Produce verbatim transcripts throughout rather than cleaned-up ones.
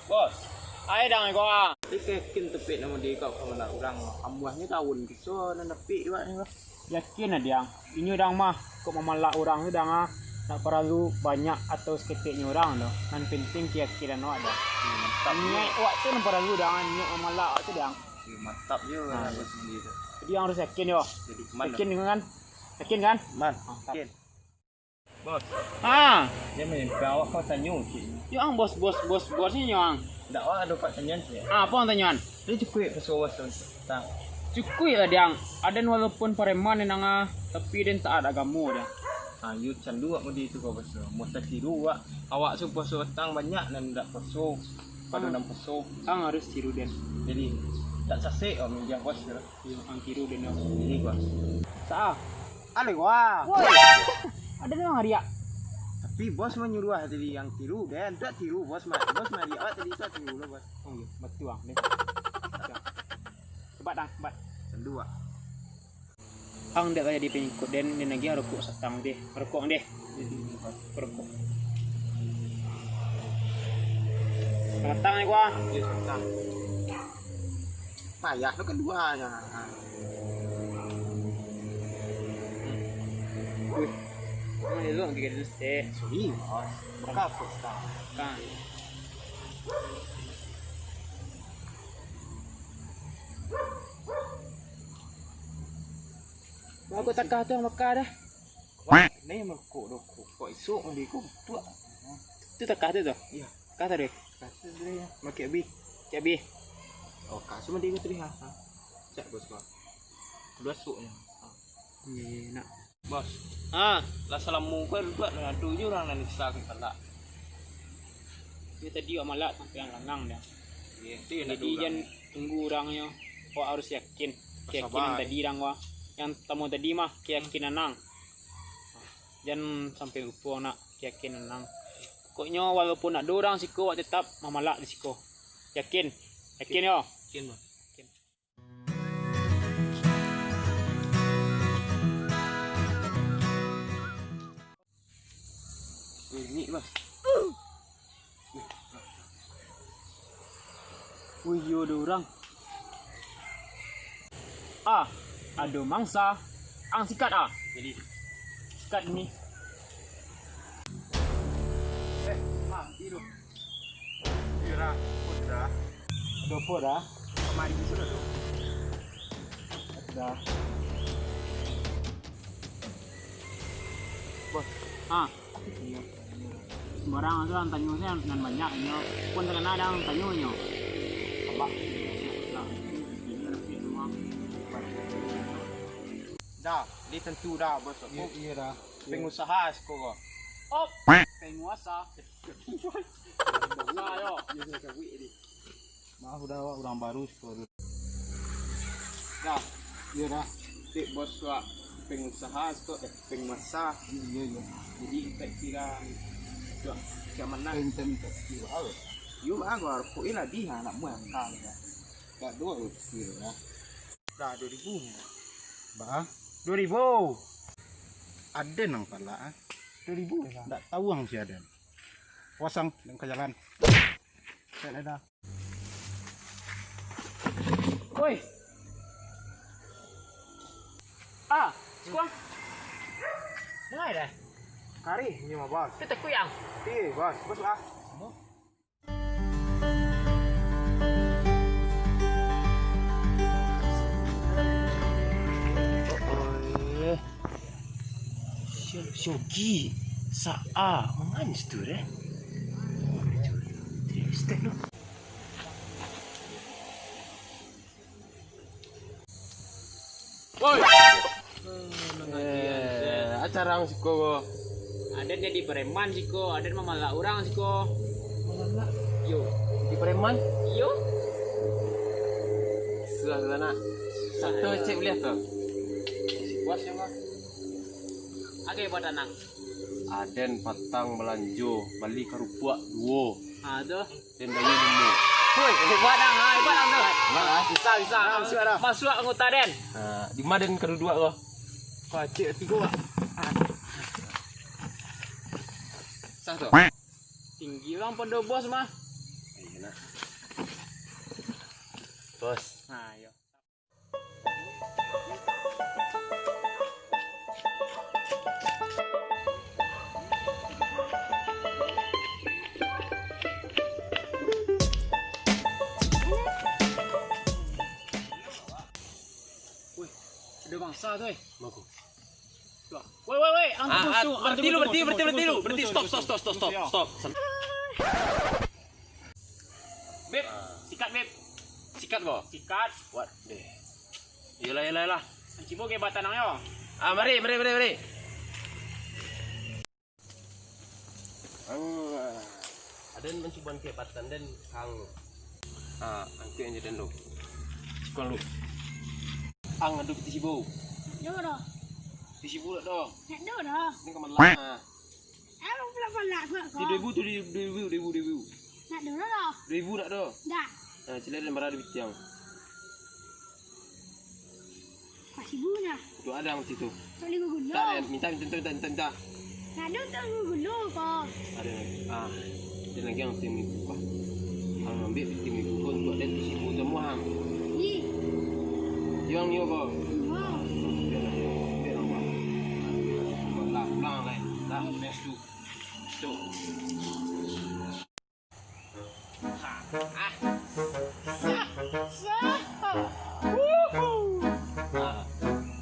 Bos, ai dang ko ah. Iko yakin tepik namo di kau ka malak urang. Ambuahnyo daun kiso nan dapik iwak ni, Bos. Yakin lah, Diang. Inyo dang mah, kok mamalak urang tu dang ah, nak paralu banyak atau saketeknyo urang tu. Nan penting kayakinan awak dang. Mantap. Niaik awak tu nan paralu dang ah, niaik mamalak awak tu dang. Mantap jo. Nah, Bos sendiri tu. Jadi yang harus yakin yo. Jadi, man. Yakin kan? Yakin kan? Man. Mantap. Yakin. Bos. Ah. Dia mimpi awak kau tanyo cik. Yo ang bos, bos, bos, bos ni yo ang. Ndak awak ado pak tanyoan cik. Ah, apa ang tanyoan? Dia cukup paso bos tu. Tang. Cukup lah diang. Aden walaupun pareman ni nang ah, tapi den taat agamo dia. Ah, yo candu awak mudi tu kau bos. Mau tatiru awak. Awak tu puaso petang banyak nan ndak puaso. Pado nan puaso. Ang harus tiru den. Jadi tak sasek awak minjam bos tu. Iyo, ang tiru den yo. Ini gua. Sa-, ale gua. Woi. Ada memang riak. Tapi bos manyuruah tadi ang tiru den. Dak tiru bos, ma-, bos mariak awak tadi tu tiru lo bos. Oh iyo, batua ang deh. Cepat ang, cepat. Dua. Ang dak ka jadi pangikuik den, den agiah rokok satang deh. Rokok ang deh. Rokok. Satang ni gua. Iyo, satang. Payah tu kaduanyo. Wih. Ang elok tiga ratus teh. Sorry, bos. Baka kok satang. Kan. Bawa takah tu ang baka dah. Wah, ni merokok doh, kok isok mandi ko butuak. Tu takah tu tu? Iyo. Takah tu deh. Takah tu deh, yo. Makai abih. Makai abih. Oh, kasu mandi ko tadi, ha. Ha. Cak bos ko. Dua suknyo. Ha. Iyo, iyo, nak. Bos. Ha. Lah salamo ko duduak lah ado jo urang nan bisa ka palak. Iyo tadi awak malak sampai ang langang dah. Iyo, tu yang nak. Jadi jan tunggu urangnyo, awak harus yakin. Keyakinan tadi dang wah. Yang tamo tadi mah keyakinan ang. Jan sampai lupo nak keyakinan ang. Pokoknyo walaupun ado urang siko, awak tetap mamalak di siko. Yakin? Yakin yo? Yakin, Bang. Yakin. Ini, Bang. Wih, iyo, ado urang. Ah, ado mangsa. Ang sikat, ah. Jadi. Sikat ni. Eh, mati tu. Iyo dah, apo sudah? Ado apo dah? Kamari tu dah tu. Dah. Bos. Ha. Sembarang tu ang tanyo se nan banyak inyo. Pun takana ado ang tanyo inyo. Abah. Lah. Inyo tapi rumah. Dah, ni tentu dah, Bos. Iyo, iyo dah. Pengusaha siko ko. Op. Penguasa. Nah, yo. Iyo, iyo, kabuik ni. Maaf dah, awak urang baru siko tu. Dah. Iyo dah. Cek bos wak pengusaha siko, eh, penguasa. Iyo, iyo. Jadi tak kira tu, kiamanan. Enten tak kira apa? Yo, ah, gua rokok ni lah di anak muah kan. Tak dua lu kira dah. Dah, dua ribu ni. Bah? Dua ribu. Ado nang palak, ah. Dua ribu lah. Ndak tahu ang si Aden. Pasang, nang ka jalan. Cek dah. Oi. Ah, siko. Dengar dah. Kari, ini mah, Bos. Tu takui ang. Iyo, Bos. Bos lah. Oe. Syo-, Syogi, Sa-, A, mangan situ deh. Step lu. Woi. Eh, acara ang siko ko. Aden jadi preman siko, aden mamalak urang siko. Yo. Jadi preman? Yo. Susah, susah, nah. Susah, Satu yo. Cek boleh tu. Puas yo, Bang. Oke, buat tanang. Aden patang balanjo, bali karupuak duo. Ah, tu. Den bayi limo. Woi, hebat dah, ha, hebat dah tu. Hebat lah. Bisa, bisa. Ah, masuak dah. Masuak anggota den. Ah, di ma den kaduduak ko? Kacik tigo, Wak. Ah. Sah tu. Tinggi urang pado bos mah. Iyo, nak. Bos. Ha, iyo. Weh, ado bangsa tu, eh. Bagus. Woi, woi, woi, ang Ah, ah, tunggu, ang berhenti tunggu, dulu, tunggu, berhenti, tunggu, berhenti, tunggu, berhenti, tunggu, stop, tunggu, stop, stop, stop, stop, stop, stop. Beb, sikat, Beb. Sikat, Bo? Sikat. What? Deh. Iyolah, iyolah, iyolah. Ang cibo ge batang yo. Ah, mari, mari, mari, mari. Ang, ah, aden mancubo kehebatan den, ang. Ah, angkek aja den lu. Cikok lu. Ang ado pitih sibu. Ado doh. Pitih sibu dak doh? Dak ado doh. Ni ka malam. Ah. Ang pula palak buat ko. Duo ribu tu, duo ribu, duo ribu, duo ribu. Dak ado doh. Duo ribu dak doh? Dak. Ah, ciliak den bara di pitih ang. Pasibu nyo. Tu ado ang situ. Tok limo gulo. Tak, eh, minta, minta, minta, minta, minta. Nado tok limo gulo ko. Ado lagi. Ah, ado lagi ang tiang ibu ko. Ang ambiak tiang ibu ko untuak den tu sibu tu muah ang. Ih. Yo ang yo ko. Iyo. Ambiak lah, ambiak lah, Bang. Lah, pulang lah. Lah, best tu. Tu. Nah,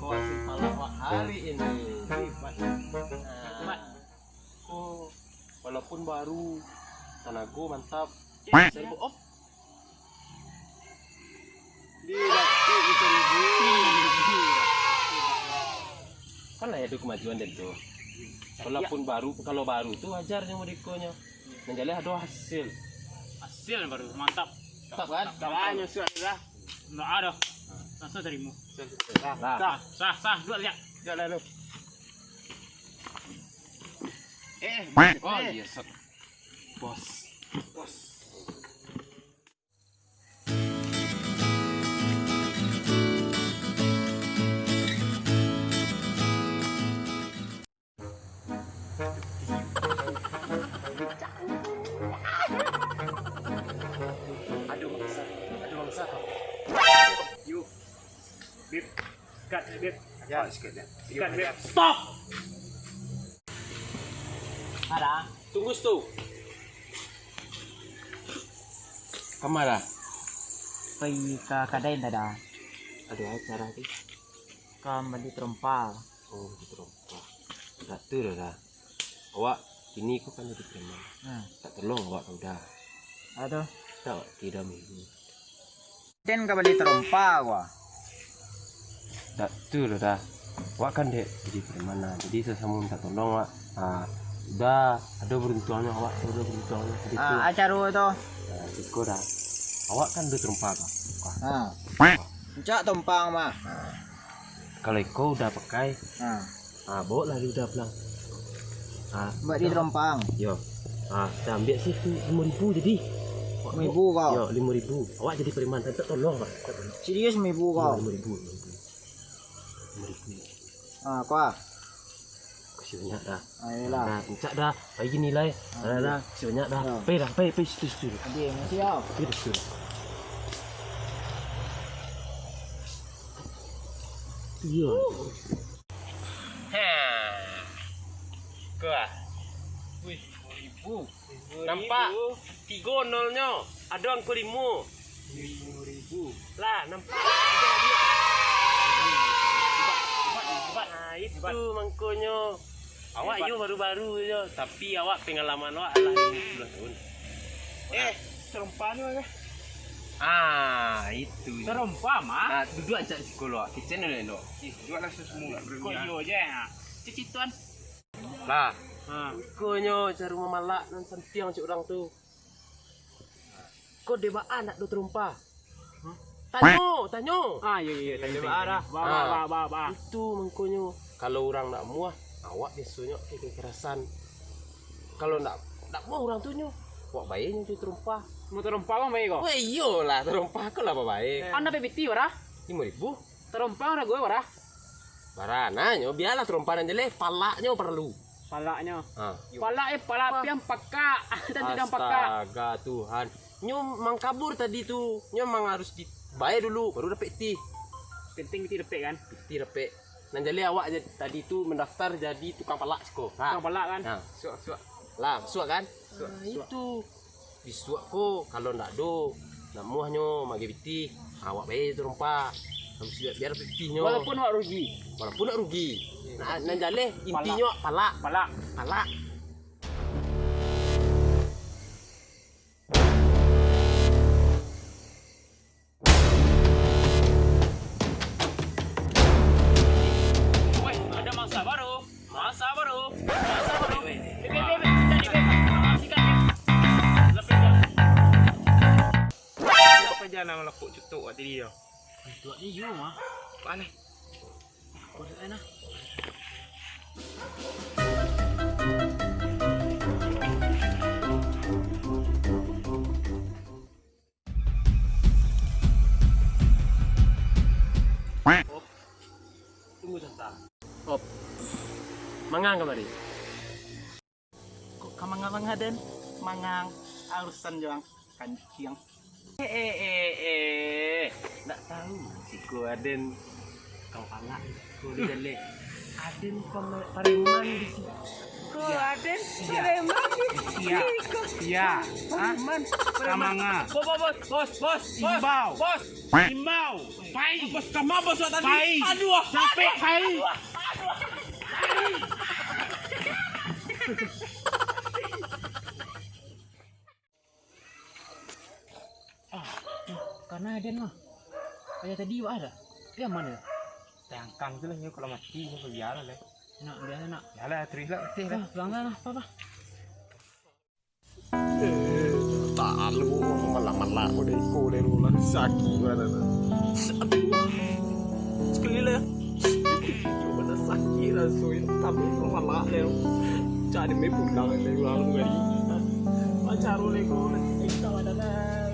ko hasil palak wak hari ini. Hebat. Nah, ko walaupun baru, tanago mantap. Serbu op. Kan lah ado kemajuan den tu. Walaupun baru, kalau baru tu wajar nyo modikonyo. Nan jaleh ado hasil. Hasil nan baru, mantap. Mantap kan? Mantap. Ndak ado. Langsung tarimo. Sah. Sah, sah, sah, duduak sajo. Duduak lah lu. Eh, oh, eh. Iyo, set. Bos. Bos. Ado mangsa, ado mangsa tu. Yo. Beb, sikat, Beb. Ya, sikat, ya. Sikat, Beb. Stop! Ada. Tunggu situ. Kama? Pai ka kadai, Dada. Ado acara tu. Ka bali tarompa. Oh, bali tarompa. Dak tu, Dada. Awak kini ko kan jadi preman. Hmm. Tak tolong awak ka Uda. Ado. Tak, awak ka Uda minggu. Den ka bali tarompa ko. Dak tu, Dada. Awak kan dek jadi preman nah. Jadi sasamo minta tolong awak. Ah, Uda, ado baruntuangnyo awak, ado baruntuangnyo. Jadi tu. Ah, caro tu. Nah, siko, Da. Awak kan ado tarompa ko. Ah. Rancak tarompa mah. Nah. Kalau iko Uda pakai, ha, ha, baoklah Uda pulang. Ha, buat di Uda tarompa. Yo. Ha, Uda ambiak situ limo ribu jadi. Limo ribu ko? Yo, limo ribu. Awak jadi preman, minta tolong, Pak. Serius limo ribu ko? Yo, limo ribu, limo ribu. Limo ribu. Ha, ko ah. Makasih banyak, Da. Ayolah. Da, rancak, Da. Pai nilai. Ah, Da, Da. Makasih banyak, Da. Yo. Pai, Da. Pai, pai situ, situ. Adi, makasih yo. Pai situ, Da. Iyo. Ha. Ko ah. Wih, seribu. Nampak? Tigo nolnyo, ado angko limo. Limo ribu. Lah, nampak? Hebat, hebat, hebat. Nah, itu mangkonyo. Awak iyo baru-baru jo, tapi awak pengalaman awak alah limo puluah tahun. Eh, tarompa ni mah. Ah, itu. Tarompa mah? Ah, duduak ancak siko lo, kecen dulu, Dok. Ih, duduaklah semua. Kok iyo je, ha? Cicituan. Lah, Ha. Ko nyo caro mamalak nan santiang cak urang tu. Ko dek baa ndak ado tarompa? Tanyo, tanyo. Ah, iyo, iyo, tanyo, Dek tanyo, baa tanyo. Dah? Baa, baa, Ah. baa, baa, baa. Itu mangkonyo, kalau urang ndak muah, awak biasonyo kekerasan. Kalau ndak, ndak muah urang tu nyo, awak bae nyo cari tarompa. Mau tarompa bang bae ko? Weh, iyolah, tarompa ko lah babae. Anda dapek piti bara? Limo ribu. Tarompa harago bara? Bara, nah, nyo bialah tarompa nan jaleh, palaknyo paralu. Palaknyo. Ha. Palak, eh, palak pian pakak. Tadi dang pakak. Astaga, Tuhan. Nyo mangkabur tadi tu. Nyo mang harus di-, bae dulu, baru dapek tih. Penting tih dapek, kan? Tih dapek. Nan jaleh awak ja-, tadi tu mandaftar jadi tukang palak siko. Ha. Tukang palak, kan? Ha. Suak, suak. Lah, suak, kan? Suak, Ah, suak. Itu. Bisuak ko, kalau ndak ado, nak muahnyo, mageh pitih, awak bae tarompa. Habis biar, biar pitih nyo. Walaupun awak rugi. Walaupun awak rugi. Nah, nan jaleh, Palak. intinyo palak. Palak. Palak. Weh, ada mangsa baru. Mangsa baru. Mangsa baru. Beb, beb, beb, beb. Sikat, beb. Sikat, beb. Lapeh, beb. Kenapa jangan melekuk cutuk awak tadi tu? Cutuk ni you mah. Panas. Boleh, nah. Op, tunggu sabanta. Op, mangang kamari. Kok ka mangang-mangang den? Mangang, arusan jo ang kanciang. Eh, eh, eh, eh. Ndak tahu siko aden kau anak ko di jaleh. Aden pama-, pareman di siko. Ko aden pareman di siko. Iya. Pareman, pareman. Kamanga. Bos, bos, bos, bos, bos, Imbau. Bos. Imbau. Pai. Bos, kama bos tadi? Pai. Aduh. Capek pai. Aduh, aduh. Ah, tu, kana aden mah. Kaya tadi wak ada. Dia mana? Tangkang tu lah, nyo kalau mati, nyo bialah lah. Nak, biasa nak. Yalah, terus lah, teh lah. Ah, bangga lah, apa, apa? Eh, tak alu, malah-malah ko dek iko dek lu lah. Sakik badan. Aduh. Sekali lah. Yo, badan sakik raso, tapi malah dek lu. Cari me pulang dek lu, lalu gari. Macam lu, dek lu, nanti kita ada lah.